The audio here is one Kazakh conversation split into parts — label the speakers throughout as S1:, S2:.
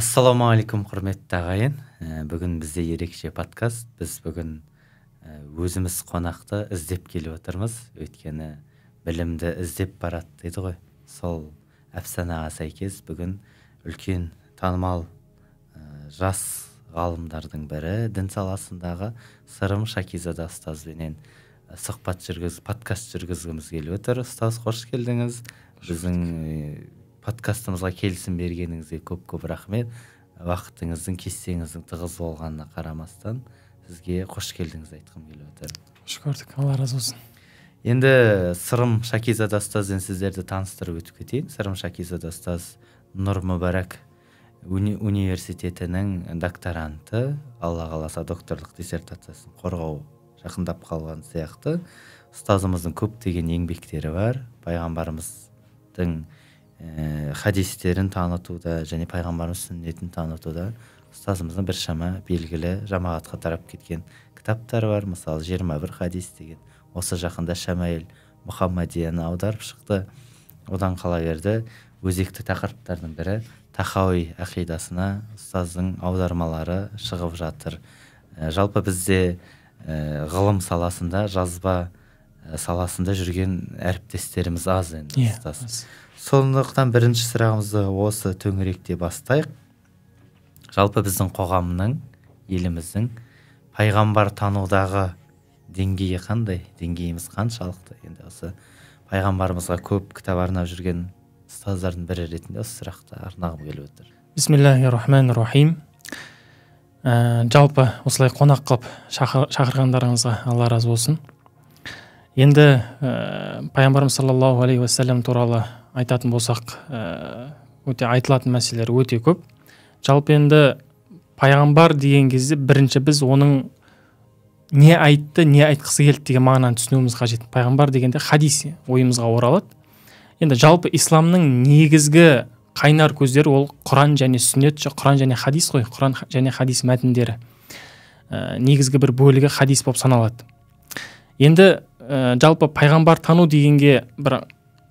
S1: Ассалаумағалейкум, құрметті ағайын. Бүгін бізде ерекше подкаст. Біз бүгін өзіміз қонақты іздеп келіп отырмыз. Өйткені білімді іздеп барады дейді ғой. Сол әфсанаға сәйкес бүгін үлкен танымал жас ғалымдардың бірі, дін саласындағы Сырым Шакизада ұстазбенен сұхбат жүргізіп, подкаст жүргізгіміз келіп отыр. Ұстаз, қош келдіңіз. Біздің подкастымызға келісім бергеніңізге көп-көп рахмет. Уақытыңыздың, кестеңіздің тығыз болғанына қарамастан сізге қош келдіңіз айтқым келіп отыр.
S2: Қош көрдік, Алла разы болсын.
S1: Енді Сырым Шакизада ұстазбен сіздерді таныстырып өтіп кетейін. Сырым Шакизада ұстаз Нұр Мүбарак университетінің докторанты, Алла қаласа докторлық диссертациясын қорғау жақындап қалған сияқты. Ұстазымыздың көптеген еңбектері бар. Пайғамбарымыздың хадистерін танытуда және пайғамбарымыз сүннетін танытуда ұстазымыздың біршама белгілі жамағатқа тарап кеткен кітаптары бар. Мысалы, 21 хадис деген. Осы жақында Шамаил Мұхаммадияны аударып шықты. Одан қала берді өзекті тақырыптардың бірі Тахауи ақидасына ұстаздың аудармалары шығып жатыр. Жалпы бізде ғылым саласында, жазба саласында жүрген әріптестеріміз аз енді, ұстаз. Сондықтан бірінші сұрағымызды осы төңіректе бастайық. Жалпы біздің қоғамның, еліміздің пайғамбар танудағы деңгейі қандай? Деңгейіміз қаншалықты? Енді осы пайғамбарымызға көп кітап арнап жүрген ұстаздардың бірі ретінде осы сұрақты арнағым келіп отыр.
S2: Бисмиллахи-рахмани-рахим. Жалпы осылай қонақ қылып шақырғандарыңызға Алла разы болсын. Енді пайғамбарымыз саллаллаху алейхи уассалам туралы айтатын болсақ, өте айтылатын мәселелер өте көп. Жалпы енді пайғамбар деген кезде бірінші біз оның не айтты, не айтқысы келді деген мағынаны түсінуіміз қажет. Пайғамбар дегенде хадис ойымызға оралады. Енді жалпы исламның негізгі қайнар көздері ол Құран және сүннет, Құран және хадис қой, Құран және хадис мәтіндері. Негізгі бір бөлігі хадис болып саналады. Енді жалпы пайғамбар тану дегенге бір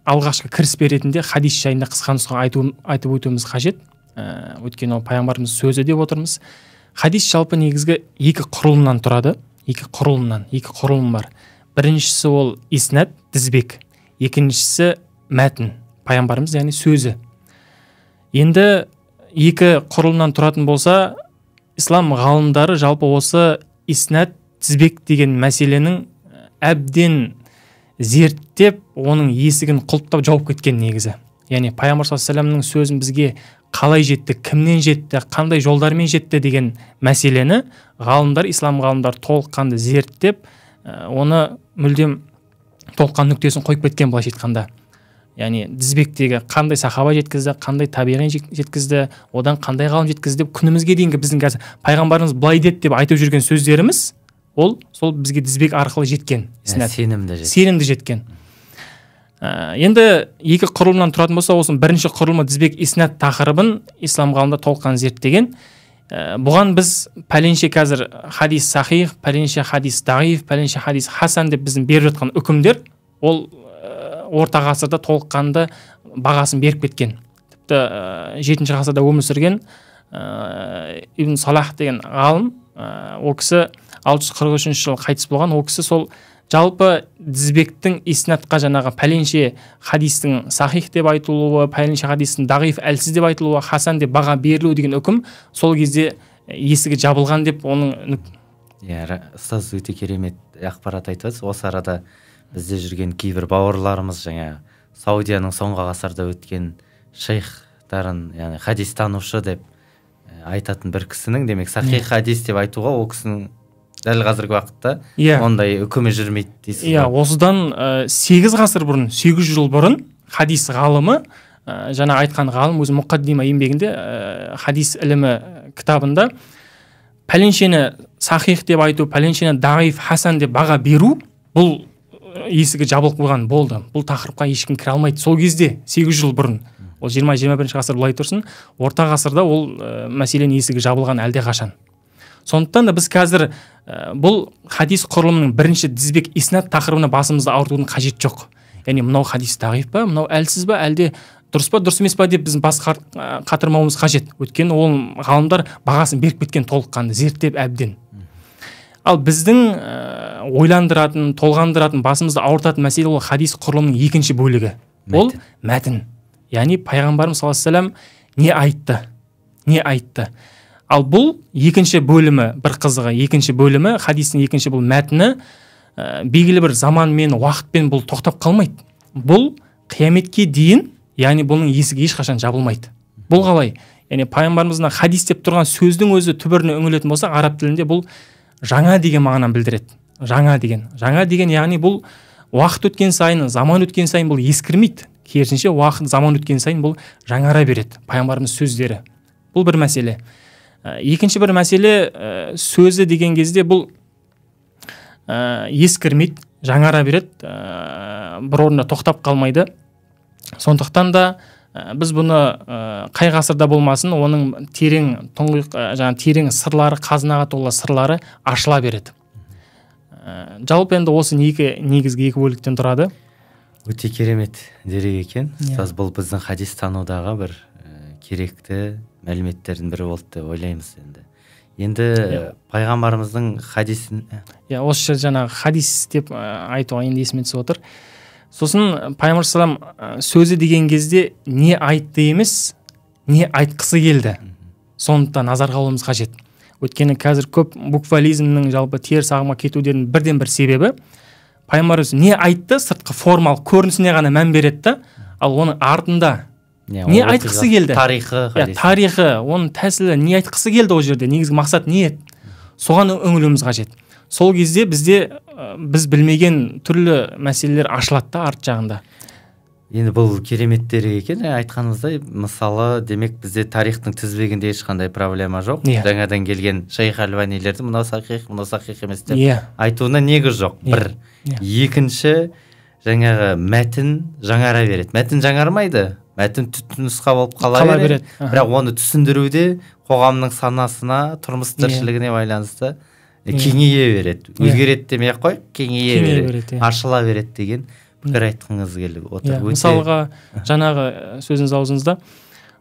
S2: алғашқы кіріспе ретінде хадис жайында қысқа нұсқа айтып өтуіміз қажет. Өйткені ол пайғамбарымыз сөзі деп отырмыз. Хадис жалпы негізгі екі құрылымнан тұрады. Екі құрылым бар. Біріншісі ол иснад, тізбек. Екіншісі мәтін, пайғамбарымыз яғни сөзі. Енді екі құрылымнан тұратын болса, ислам ғалымдары жалпы осы иснад, тізбек деген мәселенің әбден зерттеп, оның есігін құлыптап жауып кеткен негізі. Яғни пайғамбар саллаллаху алейхи уассаламның сөзін бізге қалай жетті, кімнен жетті, қандай жолдармен жетті деген мәселені ғалымдар, ислам ғалымдары толыққанды зерттеп, оны мүлдем толыққан нүктесін қойып кеткен былайша айтқанда. Яғни тізбектегі қандай сахаба жеткізді, қандай табиғин жеткізді, одан қандай ғалым жеткізді деп күнімізге дейінгі біздің қазір пайғамбарымыз былай деді деп айтып жүрген сөздеріміз ол сол бізге тізбек арқылы жеткен. Сенімді жеткен. Енді екі құрылымнан тұратын болса, осының бірінші құрылымы тізбек иснад тақырыбын ислам ғалымдар толыққан зерттеген. Бұған біз пәленше қазір хадис сахих, пәленше хадис дағиф, пәленше хадис хасан деп біздің беріп жатқан үкімдер ол орта ғасырда толыққанды бағасын беріп кеткен. Тіпті 7 ғасырда өмір сүрген Ибн Салах деген ғалым, ол кісі 643 жылы қайтыс болған. Ол кісі сол жалпы тізбектің иснадқа жаңағы пәленше хадистің сахих деп айтылуы, пәленше хадистің дағиф, әлсіз деп айтылуы, хасан деп баға берілуі деген үкім сол кезде есігі жабылған деп оның.
S1: Иә, ұстаз өте керемет ақпарат айтып отырсыз. Осы арада бізде жүрген кейбір бауырларымыз жаңа Саудияның соңғы ғасырда өткен шейхтарын, яғни хадис танушы деп айтатын бір кісінің, демек сахих хадис деп айтуға ол кісінің дәл қазіргі уақытта ондай үкімі жүрмейді дейсіз.
S2: Иә, осыдан 8 ғасыр бұрын, 800 жыл бұрын хадис ғалымы, жаңа айтқан ғалым өзі Мұқаддима еңбегінде, хадис ілімі кітабында пәленшені сахих деп айту, пәленшені дағиф, хасан деп баға беру бұл есігі жабылып қойған болды. Бұл тақырыпқа ешкім кіре алмайды. Сол кезде 800 жыл бұрын, ол 20-21 ғасыр былай тұрсын, орта ғасырда ол мәселенің есігі жабылған әлде қашан. Сондықтан да біз қазір бұл хадис құрылымының бірінші тізбек иснад тақырыбына басымызды ауыртудың қажеті жоқ. Яғни мынау хадис дағиф па, мынау әлсіз ба, әлде Дұрыс па, дұрыс емес па деп біздің бас қатырмауымыз қажет. Өйткені ол ғалымдар бағасын беріп кеткен толыққанды, зерттеп әбден. Ал біздің ойландыратын, толғандыратын, басымызды ауыртатын мәселе ол хадис құрылымының екінші бөлігі. Ол мәтін. Яғни пайғамбарымыз саллаллаху алейхи уассалам не айтты? Не айтты? Ал бұл екінші бөлімі, бір қызығы, екінші бөлімі, хадистің екінші бұл мәтіні, белгілі бір заманмен, уақытпен бұл тоқтап қалмайды. Бұл қияметке дейін, яғни бұның есігі ешқашан жабылмайды. Бұл қалай? Яғни пайғамбарымыздың хадис деп тұрған сөздің өзі түбіріне үңілетін болсақ, араб тілінде бұл жаңа деген мағынаны білдіреді. Жаңа деген. Жаңа деген, яғни бұл уақыт өткен сайын, заман өткен сайын бұл ескірмейді. Керісінше уақыт, заман өткен сайын бұл жаңара береді. Пайғамбарымыз сөздері. Бұл бір мәселе. Екінші бір мәселе, сөзі деген кезде бұл ескірмейді, жаңара береді, бір орында тоқтап қалмайды. Сондықтан да біз бұны қай ғасырда болмасын, оның терең тұңғиық, жаңа терең сырлары, қазынаға толы сырлары ашыла береді. Жалпы енді осы негізгі екі бөліктен тұрады.
S1: Өте керемет дерек екен. Ұстаз, бұл біздің хадис танудағы бір керекті мәліметтердің бірі болды деп ойлаймыз енді. Енді пайғамбарымыздың хадисін...
S2: Иә, осы жерде жаңағы хадис деп айтуға енді есіме түсіп отыр. Сосын пайғамбар салам сөзі деген кезде не айтты емес, не айтқысы келді. Соны да назарға алуымыз қажет. Өйткені қазір көп буквализмнің, жалпы теріс ағымға кетуден бірден бір себебі пайғамбар өзі не айтты, сыртқы формалық көрінісіне ғана мән береді да, ал оның артында не айтқысы келді,
S1: тарихы,
S2: тарихы, оның тәсілі, не айтқысы келді ол жерде, негізгі мақсат не еді, соған үңілуіміз қажет. Сол кезде бізде біз білмеген түрлі мәселелер ашылады да арт жағында.
S1: Енді бұл керемет дерек екен, айтқанымыздай, мысалы, демек бізде тарихтың тізбегінде ешқандай проблема жоқ. Жаңадан келген шейх Альбанилерді мынау сахих, мынау сахих емес деп айтуына негіз жоқ. Бір. Екінші, жаңағы мәтін жаңара береді. Мәтін жаңармайды, мәтін түпнұсқа болып қала береді. Бірақ оны түсіндіруде қоғамның санасына, тұрмыс тіршілігіне байланысты кеңейе береді. Өзгереді демей ақ қой, кеңейе береді, ашыла береді деген пікір айтқыңыз келіп отыр.
S2: Мысалға, жаңағы сөзіңіз аузыңызда,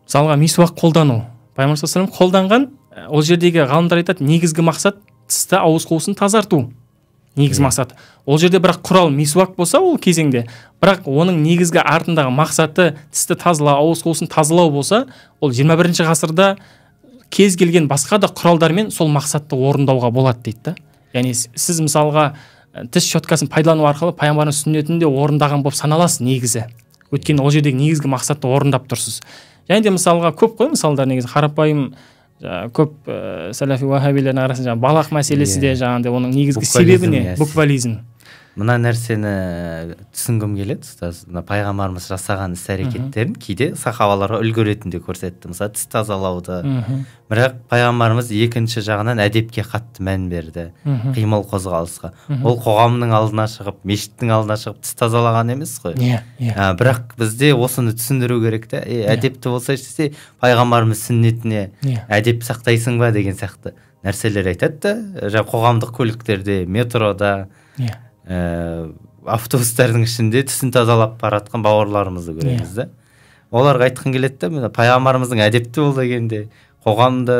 S2: мысалға мисуак қолдану. Пайғамбар саллаллаху алейхи вассалам қолданған, ол жердегі ғалымдар айтады, негізгі мақсат тісті, ауыз қуысын тазарту. Негізгі мақсат. Ол жерде бірақ құрал мисуак болса ол кезеңде, бірақ оның негізгі артындағы мақсаты тісті тазалау, ауыз қуысын тазалау болса, ол 21-ші ғасырда кез келген басқа да құралдармен сол мақсатты орындауға болады дейді да. Яғни сіз мысалға тіс щеткасын пайдалану арқылы пайғамбардың сүннетін де орындаған болып саналасыз негізі. Өйткені ол жердегі негізгі мақсатты орындап тұрсыз. Және де мысалға көп қой мысалдар негізі қарапайым көп сәләфи уахабилердің арасында жаңағы балақ мәселесі де жаңағыдай оның негізгі себебі не? Буквализм.
S1: Мына нәрсені түсінгім келеді, ұстаз. Мына пайғамбарымыз жасаған іс-әрекеттерін кейде сахабаларға үлгі ретінде көрсетті. Мысалы, тіс тазалауды. Бірақ пайғамбарымыз екінші жағынан әдепке қатты мән берді. Қимыл қозғалысқа. Ол қоғамның алдына шығып, мешіттің алдына шығып тіс тазалаған емес қой. Бірақ бізде осыны түсіндіру керек те. Әдепті болса десе, пайғамбарымыз сүннетіне әдеп сақтайсың ба деген сияқты нәрселер айтады да. Жаңа қоғамдық көліктерде, метрода, автобустардың ішінде түсін тазалап баратқан бауырларымызды көреміз да. Оларға айтқым келеді да, мына пайғамбарымыздың әдепті бол дегенде, қоғамды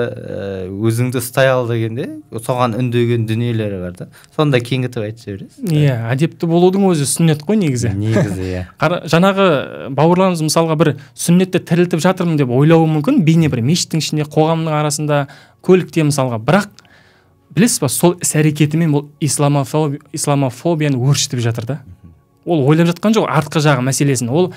S1: өзіңді ұстай ал дегенде, соған үндеген дүниелері бар да. Соны да кеңітіп айтып жібересіз.
S2: Иә, әдепті болудың өзі сүннет қой негізі.
S1: Негізі, иә.
S2: Жаңағы бауырларымыз мысалға бір сүннетті тірілтіп жатырмын деп ойлауы мүмкін, бейне бір мешіттің ішінде, қоғамның арасында, көлікте мысалға. Бірақ білесіз ба, сол іс-әрекетімен бұл исламофобияны өршітіп жатыр да. Ол ойлап жатқан жоқ артқы жағы мәселесін. Ол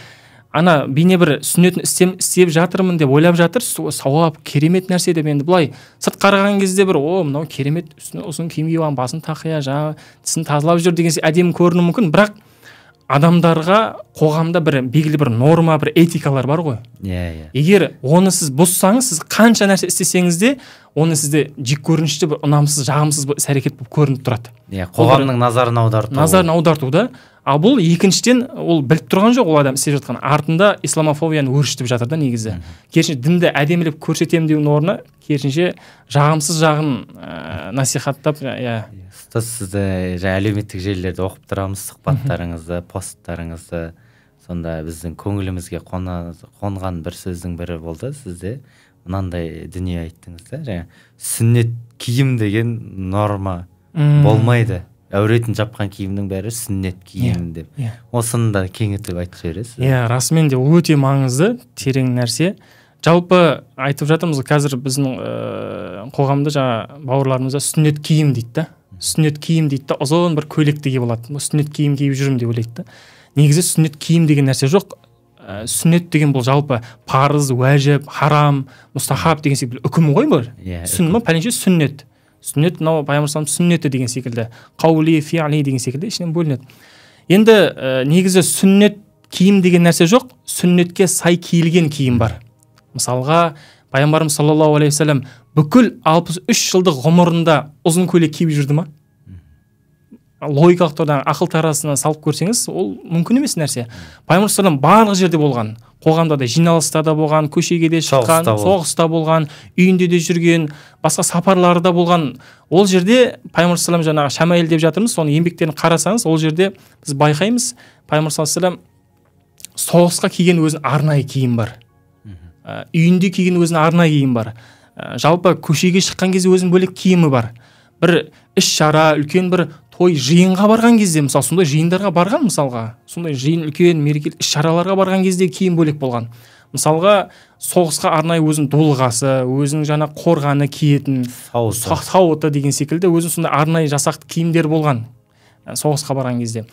S2: ана бейне бір сүннетін істеп жатырмын деп ойлап жатыр, сауап, керемет нәрсе деп. Енді былай сырт қараған кезде бір, о, мынау керемет, үстіне ұзын киім киіп алған, басын тақия, жаңағы тісін тазалап жүр деген әдемі көрінуі мүмкін. Бірақ адамдарға қоғамда бір белгілі бір норма, бір этикалар бар ғой.
S1: Иә, иә.
S2: Егер оны сіз бұзсаңыз, сіз қанша нәрсе істесеңіз де, оны сізде жек көрінішті бір ұнамсыз, жағымсыз бір іс-әрекет болып көрініп тұрады.
S1: Иә, қоғамның назарын аударту.
S2: Назарын аударту да. Ал бұл екіншіден, ол біліп тұрған жоқ, ол адам істеп жатқан. Артында исламофобияны өршітіп жатыр да негізі. Керісінше дінді әдемілеп көрсетемін деудің орнына, керісінше жағымсыз жағын насихаттап, иә.
S1: Ұстаз, сізді жаңа әлеуметтік желілерде оқып тұрамыз, сұхбаттарыңызды, посттарыңызды. Сонда біздің көңілімізге қонған бір сөздің бірі болды. Сізде мынандай дүние айттыңыз да, жаңа сүннет киім деген норма болмайды. Әуретін жапқан киімнің бәрі сүннет киім деп. Осыны да кеңітіп айтып жібересіз.
S2: Иә, расымен де өте маңызды, терең нәрсе. Жалпы айтып жатырмыз, қазір біздің қоғамда жаңа бауырларымызда сүннет киім дейді да. Сүннет киім дейді да, ұзын бір көйлекті киіп алады. Сүннет киім киіп жүрмін деп ойлайды да. Негізі сүннет киім деген нәрсе жоқ. Сүннет деген бұл жалпы парыз, уәжіп, харам, мұстахаб деген секілді үкім ғой бұл. Сүннет, пәленше сүннет. Сүннет мынау пайғамбар саллаллаху сүннеті деген секілді, қаули, фиали деген секілді ішінен бөлінеді. Енді негізі сүннет киім деген нәрсе жоқ, сүннетке сай киілген киім бар. Мысалға, пайғамбарымыз саллаллаху алейхи уассалам бүкіл 63 жылдық ғұмырында ұзын көйлек киіп жүрді ма? Логикалық тұрғыдан ақыл таразысына салып көрсеңіз, ол мүмкін емес нәрсе. Пайғамбар саллаллаху барлық жерде болған, қоғамда да, жиналыста да болған, көшеге де шыққан, соғыста болған, үйінде де жүрген, басқа сапарлары да болған. Ол жерде пайғамбар саллаллаху жаңағы шамаил деп жатырмыз, соның еңбектерін қарасаңыз, ол жерде біз байқаймыз, пайғамбар саллаллаху соғысқа киген өзінің арнайы киім бар, үйінде киген өзінің арнайы киім бар, жалпы көшеге шыққан кезде өзінің бөлек киімі бар. Бір іс-шара, үлкен бір той жиынға барған кезде, мысалы сондай жиындарға барған, мысалға сондай жиын үлкен мерекелік іс-шараларға барған кезде киім бөлек болған. Мысалға соғысқа арнайы өзінің дулығасы, өзінің жаңа қорғаны киетін, сауыты деген секілді өзінің сондай арнайы жасақты киімдер болған соғысқа барған кезде.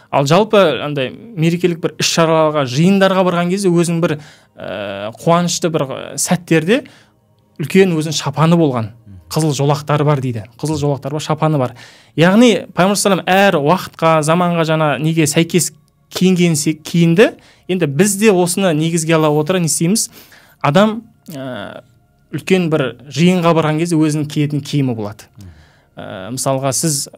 S2: Ал жалпы андай мерекелік бір іс-шараларға, жиындарға барған кезде өзінің бір қуанышты бір сәттерде үлкен өзінің шапаны болған. Қызыл жолақтары бар дейді. Қызыл жолақтары бар, шапаны бар. Яғни пайғамбар саллаллаху әр уақытқа, заманға жаңа неге сәйкес киінген киінді. Енді біз де осыны негізге ала отыра не істейміз? Адам үлкен бір жиынға барған кезде өзінің киетін киімі болады. Мысалға сіз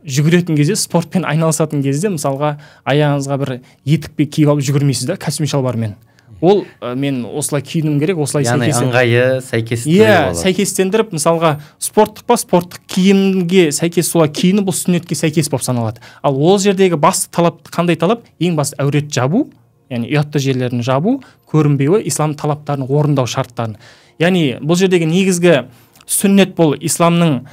S2: жүгіретін кезде, спортпен айналысатын кезде, мысалға аяғыңызға бір етікпен киіп алып жүгірмейсіз да, костюм шалбармен. Ол мен осылай киінуім керек, осылай
S1: сәйкес. Яғни ыңғайы сәйкестендіріп алады.
S2: Сәйкестендіріп, мысалға спорттық па, спорттық киімге сәйкес солай киіну бұл сүннетке сәйкес болып саналады. Ал ол жердегі басты талап қандай талап? Ең басты әурет жабу, яғни ұятты жерлерін жабу, көрінбеуі, ислам талаптарын орындау шарттарын. Яғни бұл жердегі негізгі сүннет бұл исламның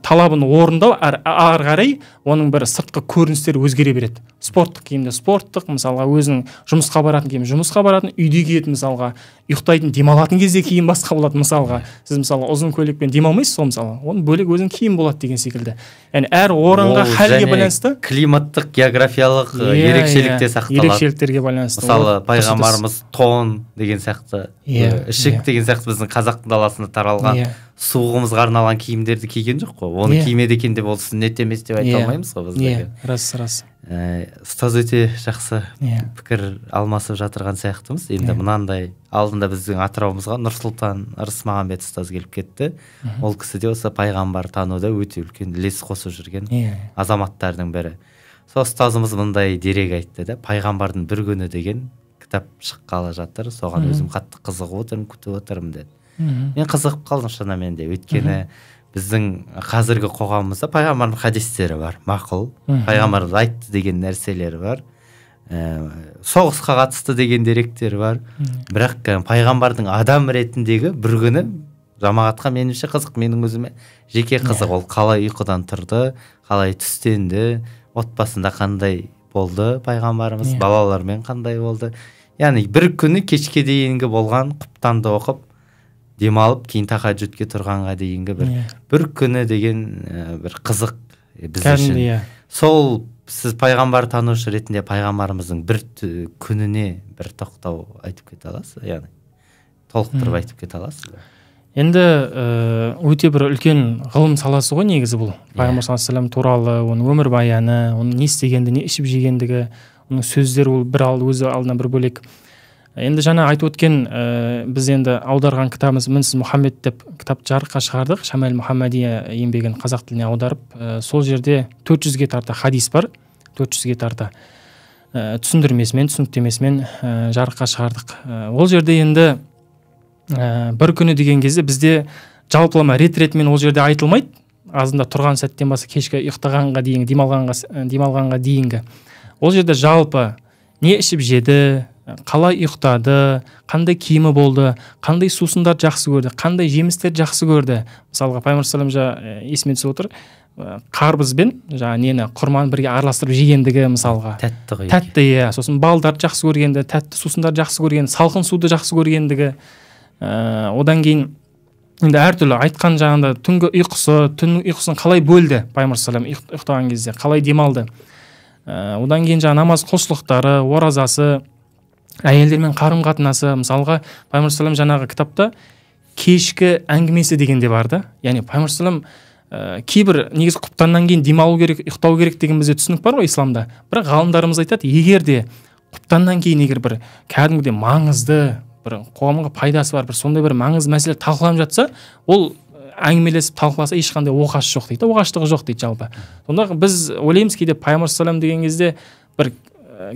S2: талабын орындау, ары қарай оның бір сыртқы көріністері өзгере береді. Спорттық киімде спорттық, мысалға өзінің жұмысқа баратын киім жұмысқа баратын, үйде киетін, мысалға ұйықтайтын, демалатын кезде киім басқа болады. Мысалға сіз мысалға ұзын көйлекпен демалмайсыз ғой, мысалға оның бөлек өзінің киім болады деген секілді. Яғни әр орынға, халге байланысты,
S1: климаттық, географиялық ерекшелікте сақталады.
S2: Ерекшеліктерге байланысты.
S1: Мысалы пайғамбарымыз тон деген сияқты, ішік деген сияқты біздің қазақтың даласында таралған суығымызға арналған киімдерді киген жоқ қой. Оны кимеді екен деп ол сүннет емес деп айта алмаймыз ғой біз.
S2: Иә, рас, рас.
S1: Ұстаз өте жақсы пікір алмасып жатырған сияқтымыз. Енді мынандай алдында біздің Атырауымызға Нұрсұлтан Ырысмағамбет ұстаз келіп кетті. Ол кісі де осы пайғамбар тануда өте үлкен үлес қосып жүрген азаматтардың бірі. Сол ұстазымыз мындай дерек айтты да, пайғамбардың бір күні деген кітап шыққалы жатыр, соған өзім қатты қызығып отырмын, күтіп отырмын деді. Мен қызығып қалдым шынымен де, өйткені біздің қазіргі қоғамымызда пайғамбардың хадистері бар, мақұл, пайғамбарымыз айтты деген нәрселер бар, соғысқа қатысты деген деректер бар. Бірақ пайғамбардың адам ретіндегі бір күні жамағатқа меніңше қызық, менің өзіме жеке қызық. Ол қалай ұйқыдан тұрды, қалай түстенді, отбасында қандай болды пайғамбарымыз, балалармен қандай болды. Яғни бір күні кешке дейінгі болған құптанды оқып, демалып, кейін тахаджудке тұрғанға дейінгі бір күні деген бір қызық біз үшін. Сол сіз пайғамбар танушы ретінде пайғамбарымыздың бір күніне бір тоқтау айтып кете аласыз, яғни толықтырып айтып кете аласыз ба?
S2: Енді өте бір үлкен ғылым саласы ғой негізі бұл. Пайғамбар саллаллаху алейхи вассалам туралы, оның өмірбаяны, оның не істегенді, не ішіп жегендігі, оның сөздері ол бір өзі алдына бір бөлек. Енді жаңа айтып өткен, біз енді аударған кітабымыз Мінсіз Мұхаммед деп кітап жарыққа шығардық. Шамаил Мұхаммадия еңбегін қазақ тіліне аударып, сол жерде 400-ге тарта хадис бар, 400-ге тарта түсіндірмесімен, түсініктемесімен жарыққа шығардық. Ол жерде енді бір күні деген кезде бізде жалпылама рет-ретімен ол жерде айтылмайды. Азында тұрған сәттен басы кешкі ұйықтағанға дейінгі, демалғанға дейінгі. Ол жерде жалпы Не ішіп жеді, қалай ұйықтады, қандай киімі болды, қандай сусындарды жақсы көрді, қандай жемістерді жақсы көрді. Мысалға, пайғамбар саллаллаху алейхи есіме түсіп отыр, қарбыз бен жаңа нені, құрманы бірге араластырып жегендігі мысалға.
S1: Тәтті ғой.
S2: Тәтті, иә. Сосын балдарды жақсы көргенді, тәтті сусындарды жақсы көрген, салқын суды жақсы көргендігі. Одан кейін енді әртүрлі айтқан жағында түнгі ұйқысы, түннің ұйқысын қалай бөлді пайғамбар саллаллаху алейхи вассалам ұйықтаған кезде, қалай демалды. Одан кейін жаңа намаз құлшылықтары, оразасы, әйелдермен қарым-қатынасы. Мысалға, пайғамбар саллаллаху жаңағы кітапта кешкі әңгімесі деген де бар да. Яғни пайғамбар саллаллаху кейбір негізі құптаннан кейін демалу керек, ұйықтау керек деген бізде түсінік бар ғой исламда. Бірақ ғалымдарымыз айтады, егер де құптаннан кейін егер бір кәдімгідей маңызды, бір қоғамға пайдасы бар, бір сондай бір маңызды мәселе талқыланып жатса, ол әңгімелесіп талқыласа ешқандай оқасы жоқ дейді, оғаштығы жоқ дейді жалпы. Сонда біз ойлаймыз кейде пайғамбар саллаллаху деген кезде бір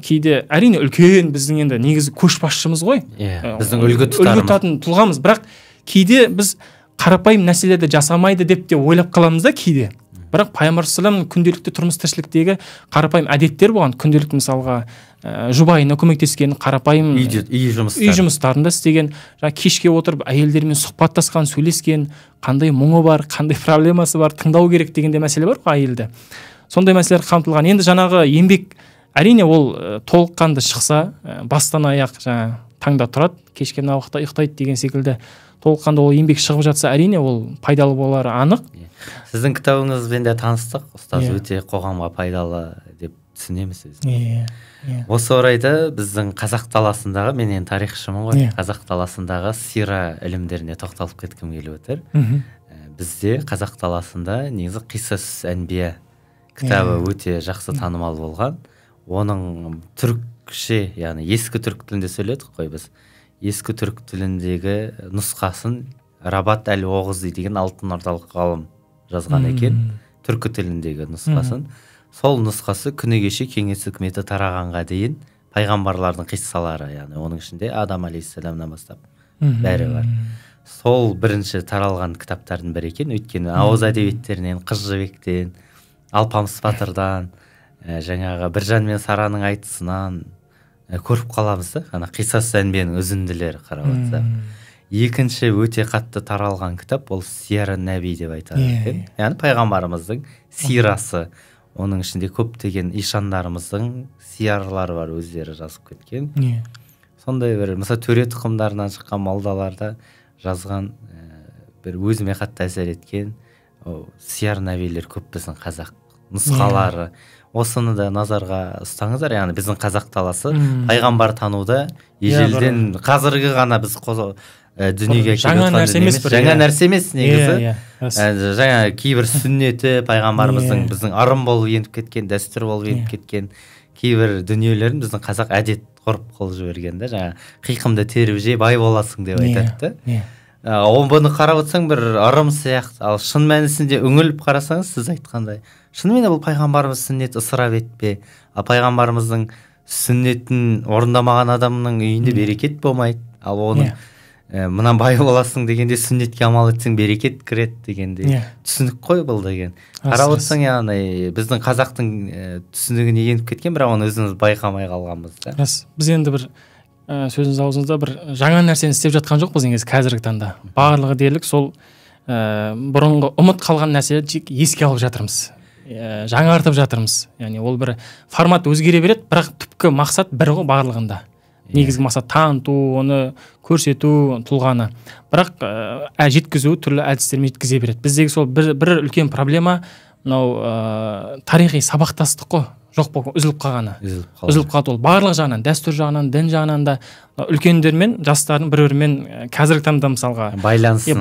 S2: кейде әрине үлкен біздің енді негізі көшбасшымыз ғой,
S1: біздің үлгі
S2: тұтатын тұлғамыз, бірақ кейде біз қарапайым нәрселерді жасамайды деп те ойлап қаламыз да кейде. Бірақ пайғамбар саллаллаху күнделікті тұрмыс тіршіліктегі қарапайым әдеттер болған, күнделікті мысалға жұбайына көмектескен, қарапайым үй жұмыстарында істеген, жаңа кешке отырып әйелдермен сұхбаттасқан, сөйлескен, қандай мұңы бар, қандай проблемасы бар, тыңдау керек деген де мәселе бар ғой әйелді. Сондай мәселелер қамтылған. Енді жаңағы еңбек, әрине ол толыққанды шықса, бастан аяқ жаңа таңда тұрады, кешке мына уақытта ұйықтайды деген секілді толыққанды ол еңбек шығып жатса, әрине ол пайдалы болары анық.
S1: Сіздің кітабыңызбен де таныстық, ұстаз, өте қоғамға пайдалы деп түсінеміз өзіміз. Осы орайда біздің қазақ даласындағы, мен енді тарихшымын ғой, қазақ даласындағы сира ілімдеріне тоқталып кеткім келіп отыр. Бізде қазақ даласында негізі Қиссас әнбия кітабы өте жақсы танымал болған. Оның түрікше, яғни ескі түрік тілінде сөйледік қой біз. Ескі түрік тіліндегі нұсқасын Рабат әл-Оғызи деген Алтын Ордалық ғалым жазған екен, түркі тіліндегі нұсқасын. Сол нұсқасы күні кеше кеңес үкіметі тарағанға дейін пайғамбарлардың қиссалары, яғни оның ішінде Адам алейхиссаламнан бастап бәрі бар. Сол бірінші таралған кітаптардың бірі екен, өйткені ауыз әдебиеттерінен, Қыз Жібектен, Алпамыс батырдан, жаңағы Біржан мен Сараның айтысынан көріп қаламыз да, ана Қиссас әнбиенің үзінділері қарап отырсақ. Екінші өте қатты таралған кітап ол Сияр Нәби деп айтады екен. Яғни пайғамбарымыздың сирасы. Оның ішінде көптеген ишандарымыздың сиярлары бар, өздері жазып кеткен. Сондай бір, мысалы, төре тұқымдарынан шыққан молдаларда жазған бір өзіме қатты әсер еткен Сияр Нәбилер көп біздің қазақ нұсқалары. Осыны да назарға ұстаңыздар. Яғни біздің қазақ даласы пайғамбар тануда ежелден қазіргі ғана біз дүниеге
S2: жаңа нәрсе емес,
S1: жаңа нәрсе емес негізі. Жаңа кейбір сүннеті пайғамбарымыздың біздің ырым болып еніп кеткен, дәстүр болып еніп кеткен кейбір дүниелерін біздің қазақ әдет ғұрып қылып жіберген да, жаңа қиқымды теріп же бай боласың деп айтады да. Бұны қарап отырсаң бір ырым сияқты, ал шын мәнісінде үңіліп қарасаңыз, сіз айтқандай, шынымен де бұл пайғамбарымыз сүннет ысырап етпе, ал пайғамбарымыздың сүннетін орындамаған адамның үйінде берекет болмайды, ал оның мынан бай боласың дегенде сүннетке амал етсең берекет кіреді дегенде түсінік қой бұл деген. Қарап отырсаң, яғни біздің қазақтың түсінігіне еніп кеткен, бірақ оны өзіміз байқамай қалғанбыз да.
S2: Рас, біз енді бір сөзіңіз аузыңызда бір жаңа нәрсені істеп жатқан жоқпыз негізі қазіргі таңда. Барлығы дерлік сол бұрынғы ұмыт қалған нәрселерді еске алып жатырмыз, жаңартып жатырмыз. Яғни ол бір формат өзгере береді, бірақ түпкі мақсат бір ғой барлығында. Негізгі мақсат таныту, оны көрсету, тұлғаны. Бірақ жеткізу түрлі әдістермен жеткізе береді. Біздегі сол бір үлкен проблема мынау тарихи сабақтастық қой, жоқ болып үзіліп қалғаны. Үзіліп қалды ол барлық жағынан, дәстүр жағынан, дін жағынан да үлкендер мен жастардың бір-бірімен қазіргі таңда мысалға
S1: байланысын,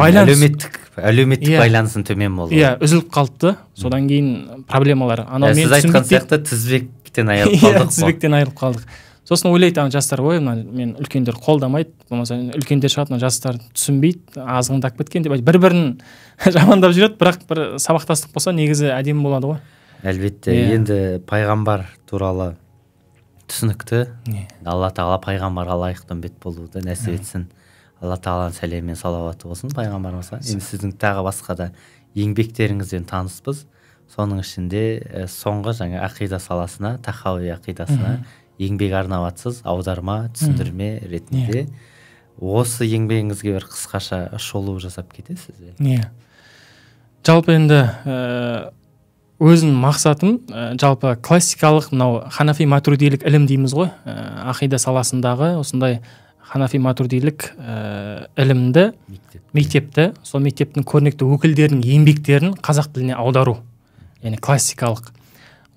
S1: әлеуметтік байланысын төмен болды.
S2: Иә, үзіліп қалды. Содан кейін проблемалар.
S1: Анау мен сіз айтқан сияқты тізбектен айырылып қалдық.
S2: Тізбектен айырылып қалдық. Сосын ойлайды ана жастар, ой, мына мен үлкендер қолдамайды, болмаса үлкендер шығады, мына жастар түсінбейді, азғындап кеткен деп бір-бірін жамандап жүреді, бірақ бір сабақтастық болса негізі әдемі болады ғой.
S1: Әлбетте, енді пайғамбар туралы түсінікті. Алла тағала пайғамбарға лайықты үмбет болуды нәсіп етсін. Алла тағаланың сәлемі мен салауаты болсын пайғамбарымызға. Енді сіздің тағы басқа да еңбектеріңізден таныспыз. Соның ішінде соңғы жаңа ақида саласына, тахауи ақидасына еңбек арнап жатсыз, аударма, түсіндірме ретінде. Осы еңбегіңізге бір қысқаша шолу жасап кетесіз бе?
S2: Иә. Жалпы енді өзім мақсатым жалпы классикалық мынау ханафи матуридилік ілім дейміз ғой, ақида саласындағы осындай ханафи матуридилік ілімді, мектепті, сол мектептің көрнекті өкілдерінің еңбектерін қазақ тіліне аудару, яғни классикалық.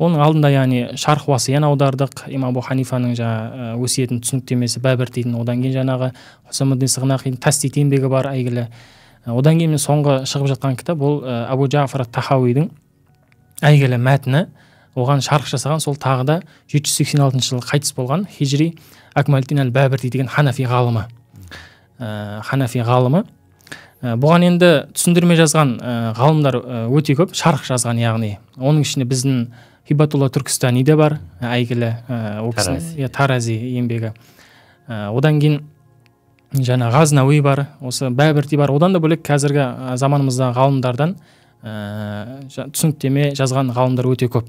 S2: Оның алдында яғни Шарх Уасияны аудардық, Имам Абу Ханифаның жаңа өсиетін түсініктемесі Бәбіртидің, одан кейін жаңағы Хусамуддин Сығнақидің Тасдид еңбегі бар әйгілі. Одан кейін мен соңғы шығып жатқан кітап ол Абу Жафар Тахауидің әйгілі мәтіні, оған шарх жасаған сол тағы да 786 жылы қайтыс болған хижри Акмалдин әл-Бәбірти деген ханафи ғалымы. Ханафи ғалымы. Бұған енді түсіндірме жазған ғалымдар өте көп, шарх жазған яғни. Оның ішінде біздің Хибатулла Түркістани де бар, әйгілі ол кісінің Тарази еңбегі. Одан кейін жаңа Ғазнауи бар, осы Бәбірти бар. Одан да бөлек қазіргі заманымыздағы ғалымдардан түсініктеме жазған ғалымдар өте көп.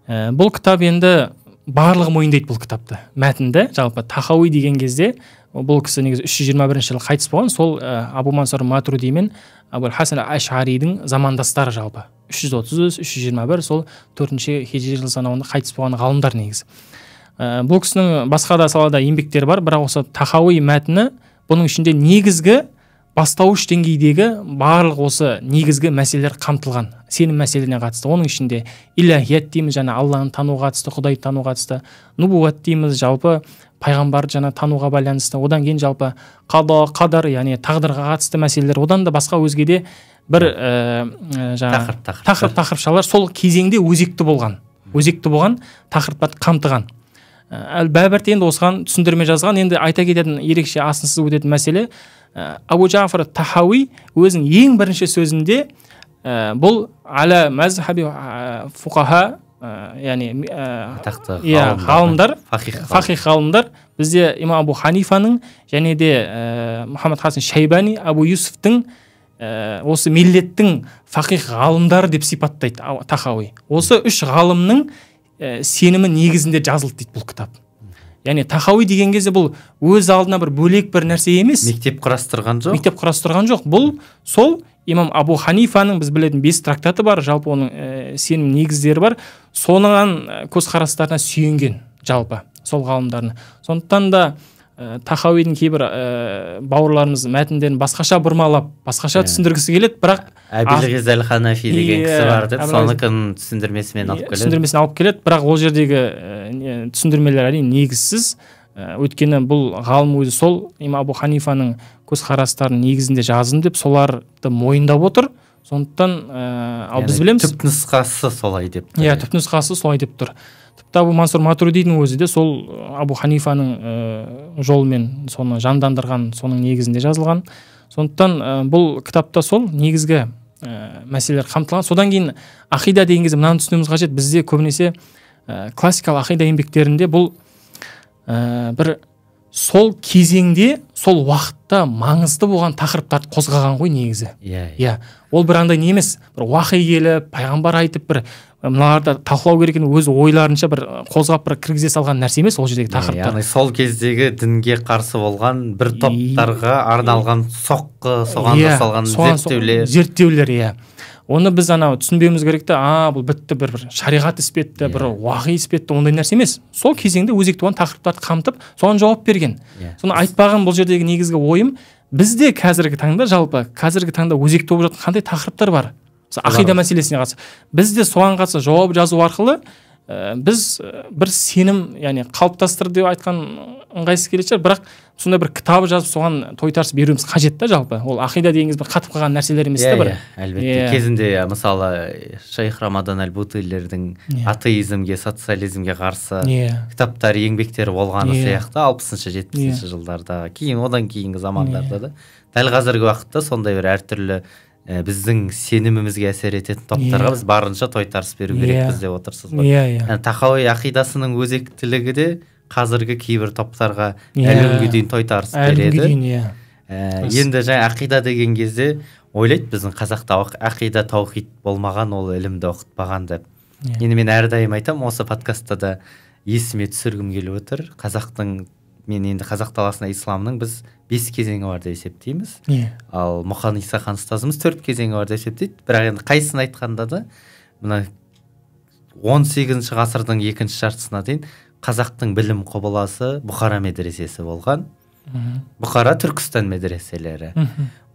S2: Бұл кітап енді барлығы мойындайды бұл кітапты. Мәтінді жалпы Тахауи деген кезде бұл кісі негізі 321 жылы қайтыс болған, сол Абу Мансур Матуриди мен Абу Хасан Ашаридің замандастары жалпы. 333, 321 сол 4-ші хижри жыл санауында қайтыс болған ғалымдар негізі. Бұл кісінің басқа да салада еңбектері бар, бірақ осы Тахауи мәтіні бұның ішінде негізгі бастауыш деңгейдегі барлық осы негізгі мәселелер қамтылған, сенім мәселелеріне қатысты. Оның ішінде илахият дейміз, жаңа Алланы тануға қатысты, Құдайды тануға қатысты, нубуат дейміз, жалпы пайғамбарды жаңа тануға байланысты, одан кейін жалпы қада, қадар, яғни тағдырға қатысты мәселелер, одан да басқа өзге де бір жаңа тақырып-тақырыпшалар сол кезеңде өзекті болған тақырыптарды қамтыған. Әл-Бәбірти енді осыған түсіндірме жазған. Енді айта кететін ерекше асынсыз өтетін мәселе, Абу Жафар Тахауи өзінің ең бірінші сөзінде бұл аля мазхаби фуқаха, яғни ғалымдар, фақих ғалымдар, бізде Имам Абу Ханифаның және де Мұхаммад Хасан Шайбани, Абу Юсуфтың осы миллеттің фақих ғалымдары деп сипаттайды Тахауи. Осы үш ғалымның сенімі негізінде жазылды дейді бұл кітап. Яғни Тахауи деген кезде бұл өз алдына бір бөлек бір нәрсе емес.
S1: Мектеп құрастырған жоқ.
S2: Мектеп құрастырған жоқ. Бұл сол Имам Абу Ханифаның біз білетін 5 трактаты бар, жалпы оның сенім негіздері бар. Сонан көзқарастарына сүйенген жалпы сол ғалымдарына. Сондықтан да Тахауидің кейбір бауырларымыз мәтіндерін басқаша бұрмалап, басқаша түсіндіргісі келеді, бірақ
S1: Әбілғиз әл-Ханафи деген кісі бар деп соныкін түсіндірмесімен алып келеді.
S2: Түсіндірмесін алып келеді, бірақ ол жердегі түсіндірмелер әрине негізсіз. Өйткені бұл ғалым өзі сол Имам Абу Ханифаның көзқарастарының негізінде жаздым деп соларды мойындап отыр. Сондықтан ал біз білеміз,
S1: түпнұсқасы солай деп
S2: тұр. Иә, түпнұсқасы солай деп тұр. Тіпті Абу Мансур Матуридидің өзі де сол Абу Ханифаның жолымен соны жандандырған, соның негізінде жазылған. Сондықтан бұл кітапта сол негізгі мәселелер қамтылған. Содан кейін ақида деген кезде мынаны түсінуіміз қажет. Бізде көбінесе классикалық ақида еңбектерінде бұл бір сол кезеңде, сол уақытта маңызды болған тақырыптарды қозғаған ғой негізі. Иә. Ол бір андай не емес, бір уақи келіп, пайғамбар айтып, бір мыналарды талқылау керек екенін өз ойларынша бір қозғап бір кіргізе салған нәрсе емес ол жердегі тақырыптар.
S1: Яғни сол кездегі дінге қарсы болған бір топтарға арналған соққы, соған жасалған зерттеулер.
S2: Зерттеулер, иә. Оны біз анау түсінбеуіміз керек те, бұл бітті, бір шариғат іспетті, бір уақи іспетті, ондай нәрсе емес. Сол кезеңде өзекті болған тақырыптарды қамтып, соған жауап берген. Соны айтпаған бұл жердегі негізгі ойым, бізде қазіргі таңда жалпы, қазіргі таңда өзекті болып жатқан қандай тақырыптар бар? Ақида мәселесіне қатысты. Біз де соған қатысты жауап жазу арқылы біз бір сенім, яғни қалыптастыр деп айтқан ыңғайсыз келетін шығар, бірақ сондай бір кітап жазып соған тойтарыс беруіміз қажет та жалпы. Ол ақида дегеніңіз бір қатып қалған нәрселер емес та бір.
S1: Әлбетте. Кезінде мысалы Шейх Рамадан әл-Бутилердің атеизмге, социализмге қарсы кітаптары, еңбектері болғаны сияқты 60-шы, 70-ші жылдарда, кейін одан кейінгі замандарда да дәл қазіргі уақытта сондай бір әртүрлі біздің сенімімізге әсер ететін топтарға біз барынша тойтарыс беру керекпіз деп отырсыз ғой. Тахауи ақидасының өзектілігі де қазіргі кейбір топтарға әлі күнге дейін тойтарыс береді. Енді жаңа ақида деген кезде ойлайды біздің қазақта ақида таухид болмаған, ол ілімді оқытпаған деп. Енді мен әрдайым айтамын, осы подкастта да есіме түсіргім келіп отыр. Қазақтың, мен енді қазақ даласында исламның біз 5 кезеңі бар деп есептейміз. Ал Мұқан Исахан ұстазымыз 4 кезеңі бар деп есептейді. Бірақ енді қайсысын айтқанда да мына 18 ғасырдың екінші жартысына дейін қазақтың білім құбыласы Бұхара медресесі болған. Бұхара Түркістан медреселері.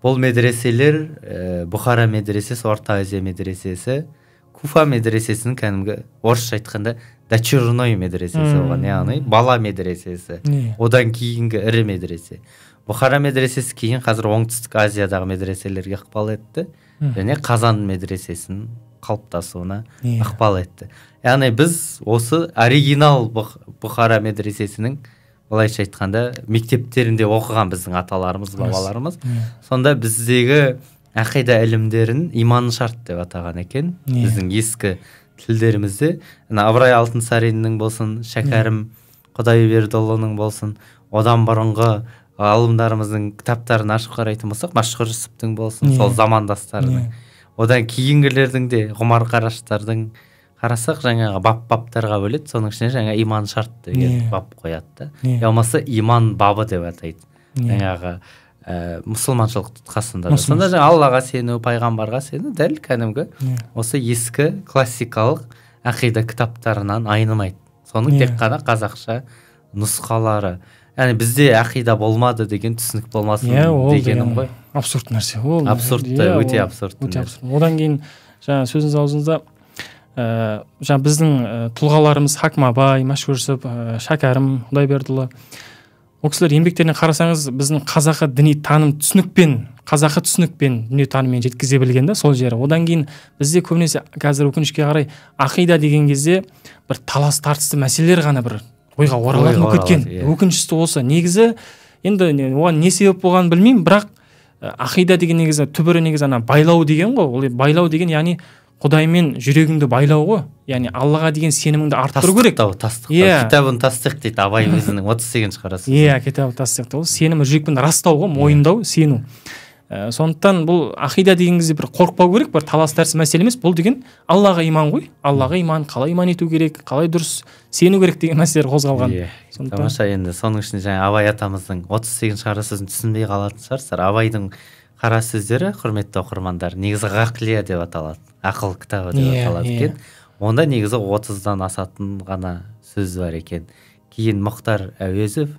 S1: Бұл медреселер Бұхара медресесі, Орта Азия медресесі, Куфа медресесінің кәдімгі орысша айтқанда дочерной медресесі болған, яғни бала медресесі. Одан кейінгі ірі медресе. Бұхара медресесі кейін қазір Оңтүстік Азиядағы медреселерге ықпал етті және Қазан медресесінің қалыптасуына ықпал етті. Яғни біз осы оригинал Бұхара медресесінің былайша айтқанда мектептерінде оқыған біздің аталарымыз, бабаларымыз. Сонда біздегі ақида ілімдерін иман шарт деп атаған екен. Біздің ескі тілдерімізде Ыбырай Алтынсариннің болсын, Шәкәрім Құдайбердіұлының болсын, одан бұрынғы ғалымдарымыздың кітаптарын ашып қарайтын болсақ, Мәшһүр Жүсіптің болсын, сол замандастарының. Одан кейінгілердің де, Ғұмар Қараштардың қарасақ, жаңағы бап-баптарға бөледі, соның ішіне жаңа иман шарт деген бап қояды да. Я болмаса иман бабы деп атайды. Жаңағы мұсылманшылық тұтқасында да. Сонда жаңа Аллаға сену, пайғамбарға сену дәл кәдімгі осы ескі классикалық ақида кітаптарынан айнымайды. Соның тек қана қазақша нұсқалары. Яғни бізде ақида болмады деген түсінік болмасын дегенім ғой.
S2: Абсурд нәрсе. Ол
S1: абсурд, өте абсурд.
S2: Өте абсурд. Одан кейін жаңа сөзіңіз аузыңызда жаңа біздің тұлғаларымыз Хакім Абай, Мәшһүр Жүсіп, Шәкәрім Құдайбердіұлы, ол кісілер еңбектеріне қарасаңыз, біздің қазақы діни таным түсінікпен, қазақы түсінікпен дүниетаныммен жеткізе білген да сол жері. Одан кейін бізде көбінесе қазір өкінішке қарай ақида деген кезде бір талас тартысты мәселелер ғана бір ойға оралатын болып кеткен. Өкініштісі осы. Негізі енді оған не себеп болғанын білмеймін, бірақ ақида деген негізі түбірі негізі ана байлау деген ғой. Ол байлау деген яғни Құдаймен жүрегіңді байлау ғой. Яғни Аллаға деген сеніміңді арттыру керек.
S1: Тастықтау. Кітабын тастық дейді Абай өзінің 38-ші қара сөзі.
S2: Иә, кітабын тастық. Ол сенімі жүрекпен растау ғой, мойындау, сену. Сондықтан бұл ақида деген кезде бір қорықпау керек, бір талас тартыс мәселе емес. Бұл деген Аллаға иман ғой. Аллаға иман, қалай иман ету керек, қалай дұрыс сену керек деген мәселелер қозғалған.
S1: Тамаша, енді соның ішінде жаңа Абай атамыздың 38-ші қара сөзін түсінбей қалатын шығарсыздар. Абайдың қара сөздері, құрметті оқырмандар, негізі ғақлия деп аталады. Ақыл кітабы деп аталады екен. Онда негізі 30-дан асатын ғана сөз бар екен. Кейін Мұхтар Әуезов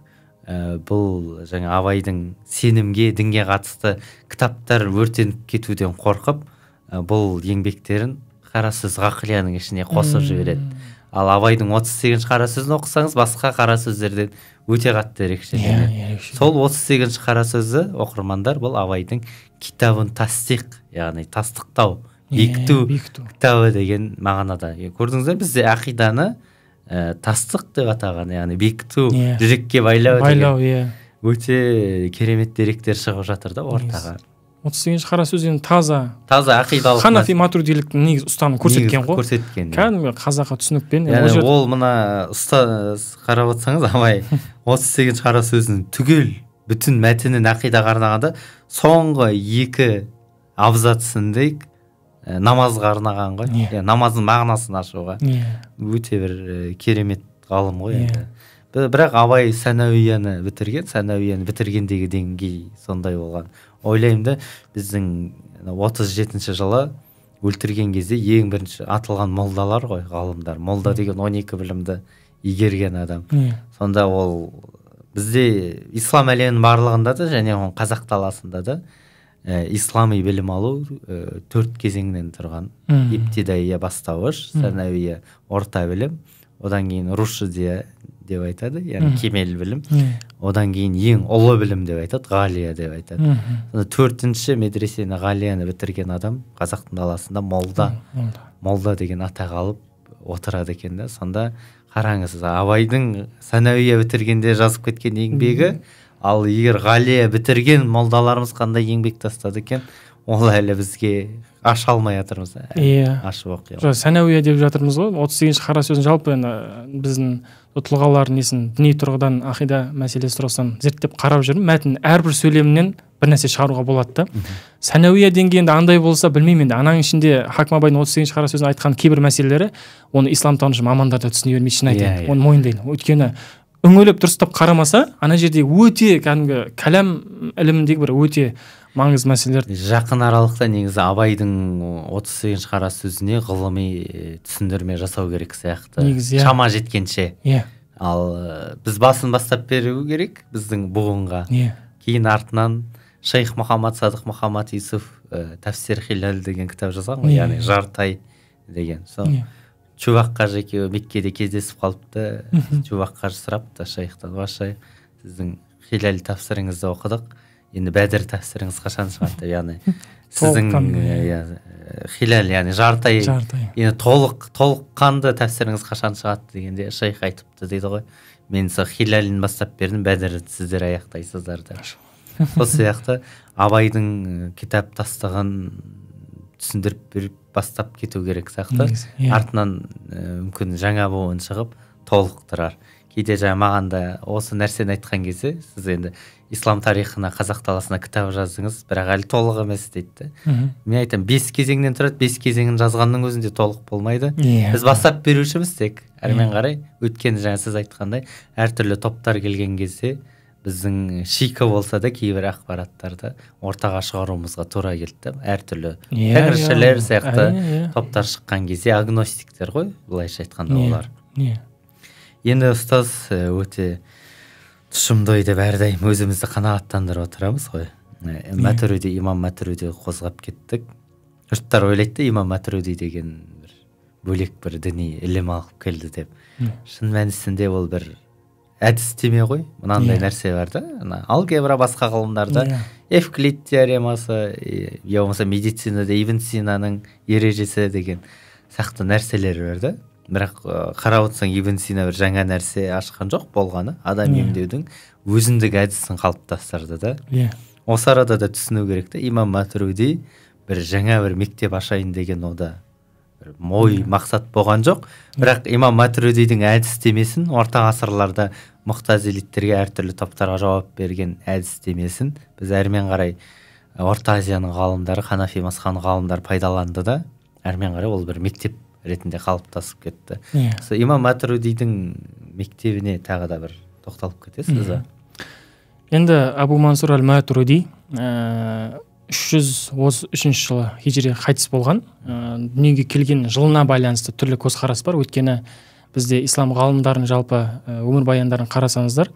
S1: бұл жаңа Абайдың сенімге, дінге қатысты кітаптар өртеніп кетуден қорқып, бұл еңбектерін қара сөз ғақлияның ішіне қосып жібереді. Ал Абайдың 38-ші қара сөзін оқысаңыз, басқа қара сөздерден өте қатты ерекшеленеді. Сол 38-ші қара сөзі, оқырмандар, бұл Абайдың кітабын тастиқ, яғни тастықтау, бекіту кітабы деген мағынада. Көрдіңіздер, бізде ақиданы тастық деп атаған, яғни бекіту, жүрекке байлау деген. Өте керемет деректер шығып жатыр да ортаға.
S2: 38-ші қара сөз енді таза
S1: ақидалық
S2: Ханафи матуридиліктің негізі ұстанымын көрсеткен ғой.
S1: Көрсеткен.
S2: Кәдімгі қазақы түсінікпен.
S1: Яғни ол мына ұста қарап отырсаңыз, Абай 38-ші қара сөзінің түгел бүтін мәтінін ақидаға арнағанда соңғы 2 абзацын дейік намазға арнаған ғой. Намаздың мағынасын ашуға. Өте бір керемет ғалым ғой енді. Бірақ Абай Сәнәуияны бітірген, Сәнәуияны бітіргендегі деңгей сондай болған. Ойлаймын да, біздің 37-ші жылы өлтірген кезде ең бірінші атылған молдалар ғой, ғалымдар. Молда деген 12 білімді игерген адам. Сонда ол бізде ислам әлемінің барлығында да және оның қазақ даласында да ислами білім алу 4 кезеңнен тұрған. Ибтидайия бастауыш, сәнәуия орта білім, одан кейін рушдия деп айтады, яғни кемел білім, одан кейін ең ұлы білім деп айтады, ғалия деп айтады. Сонда 4-ші медресені, ғалияны бітірген адам қазақтың даласында молда деген атақ алып отырады екен да. Сонда қараңыз, Абайдың сәнәуия бітіргенде жазып кеткен еңбегі, ал егер ғалия бітірген молдаларымыз қандай еңбек тастады екен, ол әлі бізге аша алмай жатырмыз. Ашып оқи алмай.
S2: Сәнәуия деп жатырмыз ғой. 38-ші қара сөзін жалпы енді біздің тұлғалар несін діни тұрғыдан ақида мәселесі тұрғысынан зерттеп қарап жүрмін. Мәтін әрбір сөйлемінен бір нәрсе шығаруға болады да. Сәнәуия деңгейінде андай болса, білмеймін енді, ананың ішінде Хакім Абайдың 38-ші қара сөзін айтқан кейбір мәселелері, оны исламтанушы мамандар да түсіне бермейді, шын айтайын. Оны мойындайын. Өйткені үңіліп дұрыстап қарамаса, ана жерде өте кәдімгі кәләм іліміндегі бір өте маңызды мәселелер.
S1: Жақын аралықта негізі Абайдың 38-ші қара сөзіне ғылыми түсіндірме жасау керек сияқты.
S2: Негізі,
S1: шама жеткенше.
S2: Иә.
S1: Ал біз басын бастап беру керек біздің буынға.
S2: Иә.
S1: Кейін артынан Шейх Мұхаммад Садық Мұхаммад Юсуф Тәфсир Хилал деген кітап жазған ғой, яғни Жартай деген. Сол Чубақ қажы екеуі Меккеде кездесіп қалыпты. Чубақ қажы сұрапты шейхтан: "Уа шейх, сіздің Хилал тәфсіріңізді оқыдық, енді Бәдір тәфсіріңіз қашан шығады?" деп. Яғни сіздің Хилал, яғни Жартай, енді толыққанды тәфсіріңіз қашан шығады дегенде шейх айтыпты дейді ғой: "Мен сол Хилалін бастап бердім, Бәдірді сіздер аяқтайсыздар" деп. Сол сияқты Абайдың кітап тастығын түсіндіріп беріп бастап кету керек сияқты. Артынан мүмкін жаңа буын шығып толықтырар. Кейде жаңа маған да осы нәрсені айтқан кезде, сіз енді ислам тарихына, қазақ даласына кітап жаздыңыз, бірақ әлі толық емес дейді. Мен айтамын, 5 кезеңнен тұрады, 5 кезеңін жазғанның өзінде толық болмайды. Біз бастап берушіміз тек әрмен қарай. Өйткені жаңа сіз айтқандай, әртүрлі топтар келген кезде біздің шикі болса да кейбір ақпараттарды ортаға шығаруымызға тура келді. Әртүрлі тәңіршілер сияқты топтар шыққан кезде, агностиктер ғой, былайша айтқанда олар. Енді ұстаз, өте тұшымды деп әрдайым өзімізді қанағаттандырып отырамыз ғой. Мәтуриди, имам Мәтуриди қозғап кеттік. Жұрттар ойлайды, имам Мәтуриди деген бір бөлек бір діни ілім алып келді деп. Шын мәнісінде ол бір әдістеме ғой. Мынандай нәрсе бар да, алгебра, басқа ғылымдарда Евклид теоремасы, я болмаса медицинада Ибн Синаның ережесі деген сияқты нәрселер бар да. Бірақ қарап отырсаң, Ибн Сина бір жаңа нәрсе ашқан жоқ, болғаны адам емдеудің өзіндік әдісін қалыптастырды да. Осы арада да түсіну керек та, имам Матуриди бір жаңа бір мектеп ашайын деген ода бір ой мақсат болған жоқ. Бірақ имам Матуридидің әдістемесін орта ғасырларда мұқтазилиттерге, әртүрлі топтарға жауап берген әдістемесін біз әрмен қарай Орта Азияның ғалымдары, Ханафи мазхабының ғалымдары пайдаланды да, әрмен қарай ол бір мектеп ретінде қалыптасып кетті. Сол имам Матуридидің мектебіне тағы да бір тоқталып кетесіз ба?
S2: Енді Абу Мансур аль-Матуриди 333 жылы хижри қайтыс болған. Дүниеге келген жылына байланысты түрлі көзқарас бар. Өйткені бізде ислам ғалымдарының жалпы өмірбаяндарын қарасаңыздар,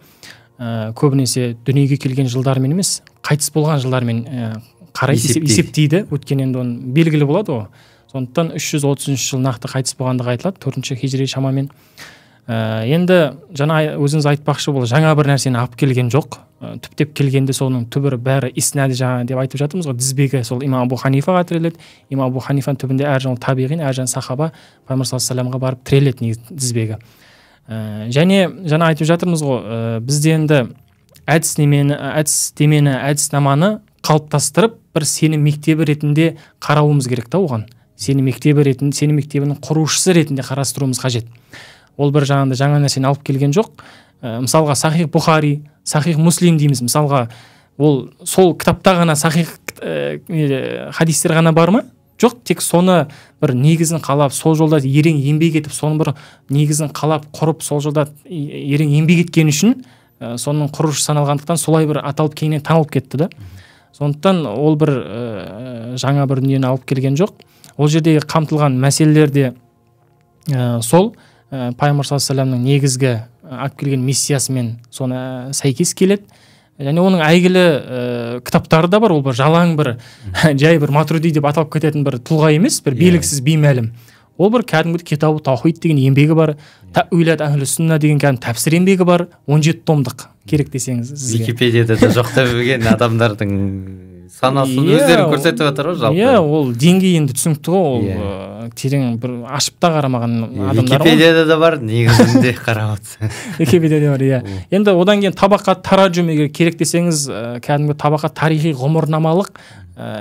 S2: көбінесе дүниеге келген жылдарымен емес, қайтыс болған жылдарымен қарай есептейді. Өйткені енді оның белгілі болады ғой. Сондықтан 333 жыл нақты қайтыс болғандығы айтылады, 4-ші хижри шамамен. Енді жаңа өзіңіз айтпақшы, бұл жаңа бір нәрсені алып келген жоқ. Түптеп келгенде соның түбірі бәрі иснады жаңа деп айтып жатырмыз ғой, тізбегі сол имам Абу Ханифаға тіреледі. Имам Абу Ханифаның түбінде әр жан табиғин, әр жан сахаба пайғамбар саллаллаху алейхи вассаламға барып тіреледі негізі тізбегі. Және жаңа айтып жатырмыз ғой, бізде енді әдістемені, әдіснаманы қалыптастырып бір сенім мектебі ретінде қарауымыз керек та оған. Сенім мектебі ретінде, сенім мектебінің құрушысы ретінде қарастыруымыз қажет. Ол бір жағында жаңа нәрсені алып келген жоқ. Мысалға Сахих Бұхари, Сахих Муслим дейміз. Мысалға ол сол кітапта ғана сахих хадистер ғана бар ма? Жоқ, тек соны бір негізін қалап, сол жолда ерең еңбек етіп, соның бір негізін қалап, құрып, сол жолда ерең еңбек еткен үшін соның құрушы саналғандықтан солай бір аталып кеңінен танылып кетті да. Сондықтан ол бір жаңа бір дүниені алып келген жоқ. Ол жердегі қамтылған мәселелер де сол пайғамбар саллаллаху алейхи вассаламның негізгі алып келген миссиясымен соны сәйкес келеді. Және оның әйгілі кітаптары да бар. Ол бір жалаң бір жай бір Матуриди деп аталып кететін бір тұлға емес, бір белгісіз беймәлім. Ол бір кәдімгі Китабу Таухид деген еңбегі бар, Тәуилат әхлі сүнна деген кәдімгі тәпсір еңбегі бар, 17 томдық керек десеңіз сізге.
S1: Википедияда да жоқ деп білген адамдардың санасын өздері көрсетіп жатыр ғой жалпы.
S2: Иә, ол деңгей енді түсінікті ғой, ол терең бір ашып та қарамаған адамдар ғой.
S1: Википедияда да бар, негізінде қарап отырсаң.
S2: Википедияда бар, иә. Енді одан кейін табақат таражум егер керек десеңіз, кәдімгі табақат тарихи ғұмырнамалық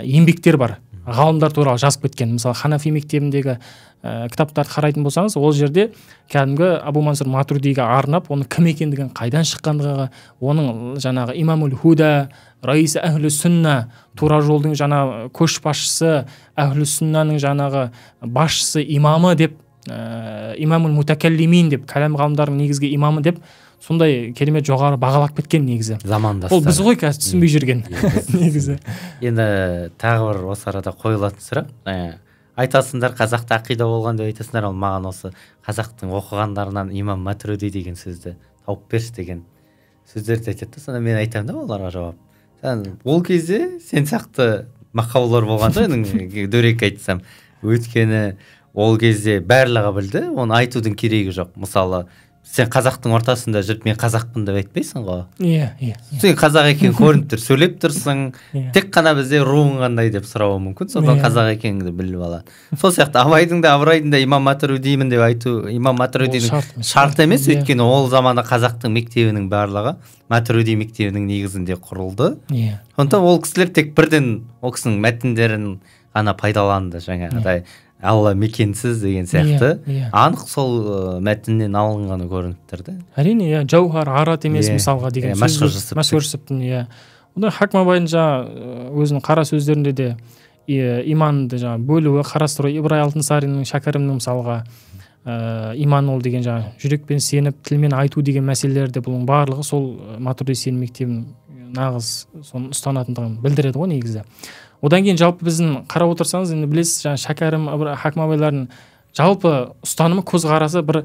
S2: еңбектер бар. Ғалымдар туралы жазып кеткен. Мысалы, Ханафи мектебіндегі кітаптарды қарайтын болсаңыз, ол жерде кәдімгі Абу Мансур Матуридиге арнап, оның кім екендігін, қайдан шыққандығы, оның жаңағы Имамул Худа, Раис Әхлі Сүнна, тура жолдың жаңа көшбасшысы, Әхлі Сүннаның жаңағы басшысы, имамы деп, Имамул Мутакаллимин деп, кәләм ғалымдарының негізгі имамы деп, сондай керемет жоғары бағалап кеткен негізі.
S1: Замандастар.
S2: Ол біз ғой қазір түсінбей жүрген негізі.
S1: Енді тағы бір осы арада қойылатын сұрақ. Айтасыңдар қазақта ақида болған деп айтасыңдар, ал маған осы қазақтың оқығандарынан Имам Матуриди деген сөзді тауып берші деген сөздерді айтады. Сонда мен айтамын да оларға жауап. Сен ол кезде сен сияқты мақаулар болған да, дөрекі айтсам. Өйткені ол кезде барлығы білді, оны айтудың керегі жоқ. Мысалы, сен қазақтың ортасында жүріп мен қазақпын деп айтпайсың ғой.
S2: Иә, иә.
S1: Сен қазақ екенің көрініп тұр, сөйлеп тұрсың. Тек қана бізде руың қандай деп сұрауы мүмкін, содан қазақ екеніңді біліп алады. Сол сияқты Абайдың да, Абырайдың да Имам Матуридимін деп айту, Имам Матуридидің шарт емес, өйткені ол заманда қазақтың мектебінің барлығы Матуриди мектебінің негізінде құрылды.
S2: Иә.
S1: Сондықтан ол кісілер тек бірден ол кісінің мәтіндерін ғана пайдаланды, жаңағыдай Алла мекенсіз деген сияқты. Анық сол мәтіннен алынғаны көрініп тұр да.
S2: Әрине, иә, Жауһар Арат емес мысалға деген сөз. Мәшһүр Жүсіптің, иә. Одан Хакім Абайдың жаңа өзінің қара сөздерінде де иманды жаңа бөлуі, қарастыру, Ибрай Алтынсариннің, Шәкәрімнің мысалға иман ол деген жаңа жүрекпен сеніп, тілмен айту деген мәселелерде бұның барлығы сол Матуриди сенім мектебінің нағыз соны ұстанатындығын білдіреді ғой негізі. Одан кейін жалпы біздің қарап отырсаңыз, енді білесіз, жаңа Шәкәрім, Хакім Абайлардың жалпы ұстанымы, көзқарасы бір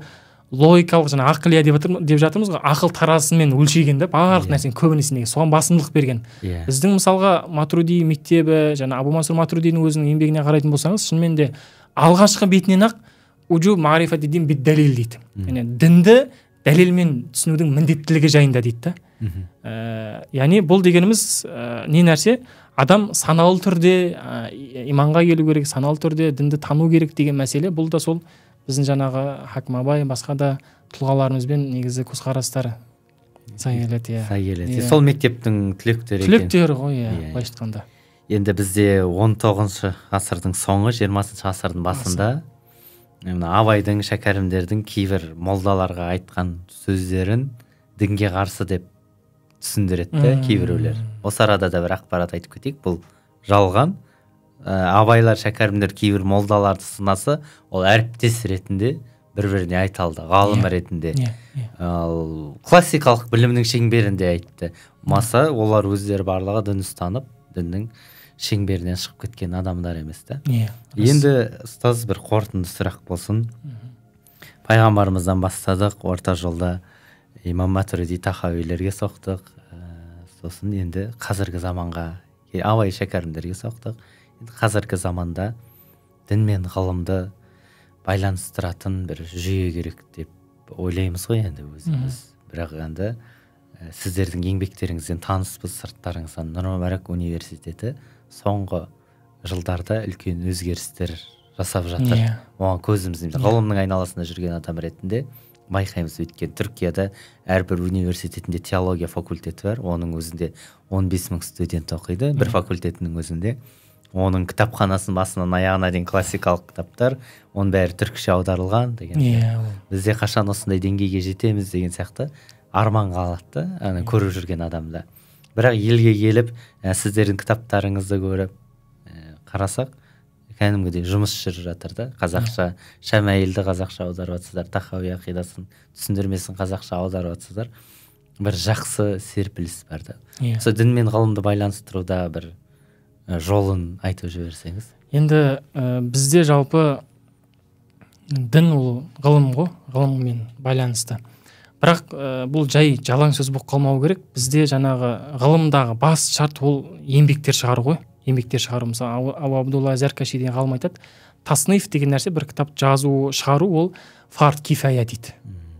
S2: логикалық жаңа ақылия деп жатырмыз ғой, ақыл таразысымен өлшеген де барлық нәрсені көбінесе неге соған басымдылық берген. Біздің мысалға Матуриди мектебі, жаңа Абу Мансур Матуридидің өзінің еңбегіне қарайтын болсаңыз, шынымен де алғашқы бетінен ақ уджуб мағрифати дин бид далил дейді. Яғни дінді дәлелмен түсінудің міндеттілігі жайында дейді да. Яғни бұл дегеніміз не нәрсе? Адам саналы түрде иманға келу керек, саналы түрде дінді тану керек деген мәселе. Бұл да сол біздің жаңағы Хакім Абай, басқа да тұлғаларымызбен негізі көзқарастар сай келеді.
S1: Сай келеді. Сол мектептің түлектері екен.
S2: Түлектері ғой, иә, былайша айтқанда.
S1: Енді бізде 19-шы ғасырдың соңы, 20-шы ғасырдың басында мына Абайдың, Шәкәрімдердің кейбір молдаларға айтқан сөздерін дінге қарсы деп түсіндіреді кейбіреулер. Осы арада да бір ақпарат айтып кетейік, бұл жалған. Абайлар, Шәкәрімдер кейбір молдаларды сынасы, ол әріптес ретінде бір-біріне айта алды, ғалым ретінде. Ал классикалық білімнің шеңберінде айтты. Маса олар өздері барлығы дін ұстанып, діннің шеңберінен шығып кеткен адамдар емес та. Енді ұстаз, бір қорытынды сұрақ болсын. Пайғамбарымыздан бастадық, орта жолда Имам Матуриди, Тахауилерге соқтық, сосын енді қазіргі заманға Абай, Шәкәрімдерге соқтық. Енді қазіргі заманда дін мен ғылымды байланыстыратын бір жүйе керек деп ойлаймыз ғой енді өзіміз. Бірақ енді сіздердің еңбектеріңізден таныспыз, сырттарыңыздан. Нұр Мүбарак университеті соңғы жылдарда үлкен өзгерістер жасап жатыр. Оған көзіміз, ғылымның айналасында жүрген адам ретінде байқаймыз. Өйткені Түркияда әрбір университетінде теология факультеті бар, оның өзінде 15 мың студент оқиды, бір факультетінің өзінде. Оның кітапханасын басынан аяғына дейін классикалық кітаптар, оның бәрі түркше аударылған деген. Бізде қашан осындай деңгейге жетеміз деген сияқты арман қалады да, аны көріп жүрген адамда. Бірақ елге келіп, сіздердің кітаптарыңызды көріп, қарасақ, кәдімгідей жұмыс жүріп жатыр да. Қазақша Шәмәйлді қазақша аударып жатсыздар, Тахауи ақидасын түсіндірмесін қазақша аударып жатсыздар. Бір жақсы серпіліс бар да. Сол дін мен ғылымды байланыстыруда бір жолын айтып жіберсеңіз.
S2: Енді бізде жалпы дін ол ғылым ғой, ғылыммен байланысты. Бірақ бұл жай жалаң сөз болып қалмау керек. Бізде жаңағы ғылымдағы бас шарт ол еңбектер шығару ғой. Еңбектер шығару. Мысалы, Абу Абдулла Зәркаши деген ғалым айтады, тасниф деген нәрсе, бір кітап жазу, шығару ол фард кифая дейді.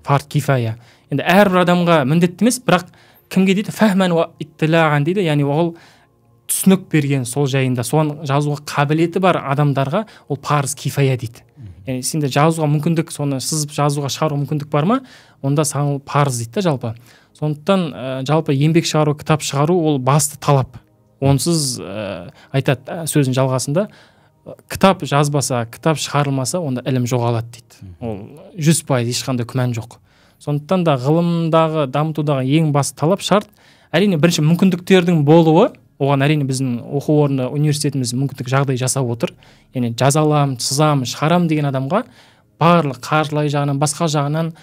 S2: Фард кифая. Енді әрбір адамға міндетті емес, бірақ кімге дейді? Фәхмән уа иттилаған дейді, яғни ол түсінік берген сол жайында, соны жазуға қабілеті бар адамдарға ол парыз кифая дейді. Яғни сенде жазуға мүмкіндік, соны сызып жазуға шығару мүмкіндік бар ма, онда саған ол парыз дейді да жалпы. Сондықтан жалпы еңбек шығару, кітап шығару ол басты талап. Онсыз айтады сөздің жалғасында, кітап жазбаса, кітап шығарылмаса, онда ілім жоғалады дейді. Ол 100% ешқандай күмән жоқ. Сондықтан да ғылымдағы, дамытудағы ең басты талап, шарт, әрине бірінші мүмкіндіктердің болуы. Оған әрине біздің оқу орны, университетіміз мүмкіндік жағдай жасап отыр. Яғни жаза аламын, сызамын, шығарам деген адамға барлық қаржылай жағынан, басқа жағынан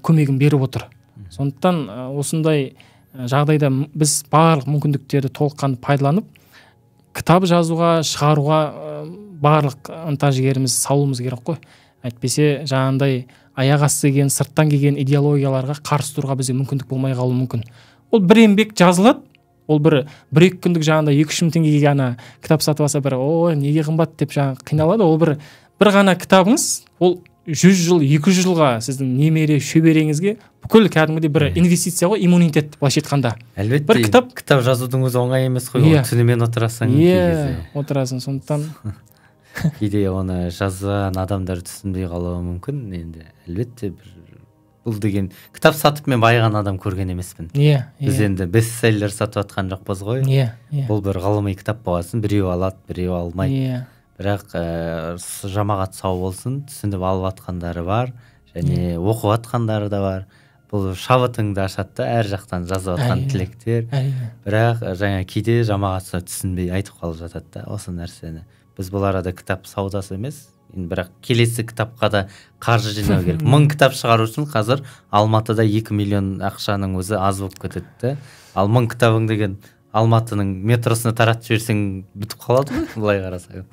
S2: көмегін беріп отыр. Сондықтан осындай жағдайда біз барлық мүмкіндіктерді толыққанды пайдаланып, кітап жазуға, шығаруға барлық ынта жігерімізді салуымыз керек қой. Әйтпесе жаңағындай аяқ асты келген, сырттан келген идеологияларға қарсы тұруға бізге мүмкіндік болмай қалуы мүмкін. Ол бір еңбек жазылады, ол бір екі күндік жаңағындай 2-3 мың теңгеге ана кітап сатып алса, бір ой неге қымбат деп жаңағы қиналады. Ол бір ғана кітабыңыз, ол 100 жыл, 200 жылға сіздің немере, шөбереңізге бүкіл кәдімгідей бір инвестиция ғой, иммунитет былайша айтқанда.
S1: Әлбетте, бір кітап жазудың өзі оңай емес қой, ол түнімен отырасың.
S2: Иә, отырасың, сондықтан
S1: кейде оны жазған адамдар түсінбей қалуы мүмкін. Енді әлбетте бір бұл деген кітап сатып мен байыған адам көрген емеспін.
S2: Иә.
S1: Біз енді бестселлер сатып жатқан жоқпыз ғой.
S2: Иә.
S1: Бұл бір ғылыми кітап болғасын, біреу алады, біреу алмайды.
S2: Иә.
S1: Бірақ жамағат сау болсын, түсініп алып жатқандары бар, және оқып жатқандары да бар. Бұл шабытыңды ашады да, әр жақтан жазып жатқан тілектер. Бірақ жаңа кейде жамағат түсінбей айтып қалып жатады да осы нәрсені. Біз бұл арада кітап саудасы емес, бірақ келесі кітапқа да қаржы жинау керек. 1000 кітап шығару үшін қазір Алматыда 2 миллион ақшаның өзі аз болып кетеді де. Ал 1000 кітабың деген Алматының метросына таратып жіберсең бітіп қалады ғой, былай қарасаң.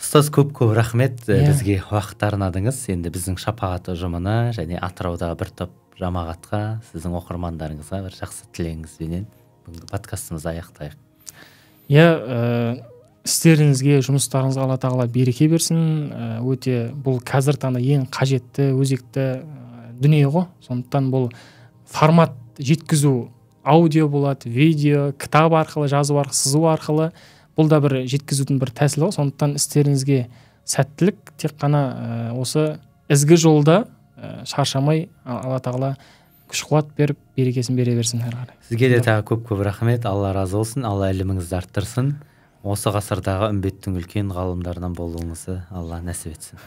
S1: Ұстаз, көп-көп рахмет, бізге уақыт арнадыңыз. Енді біздің Шапағат ұжымына және Атыраудағы бір топ жамағатқа, сіздің оқырмандарыңызға бір жақсы тілегіңізбенен бүгінгі подкастымызды аяқтайық.
S2: Иә, істеріңізге, жұмыстарыңызға Алла тағала береке берсін. Өте бұл қазір таңда ең қажетті, өзекті дүние ғой. Сондықтан бұл формат жеткізу аудио болады, видео, кітап арқылы, жазу арқылы, сызу арқылы, бұл да бір жеткізудің бір тәсілі ғой. Сондықтан істеріңізге сәттілік, тек қана осы ізгі жолда шаршамай Алла тағала күш қуат беріп, берекесін бере берсін әрі қарай.
S1: Сізге де тағы көп-көп рахмет. Алла разы болсын, Алла іліміңізді арттырсын. Осы ғасырдағы үмбеттің үлкен ғалымдарынан болуыңызды Алла нәсіп етсін.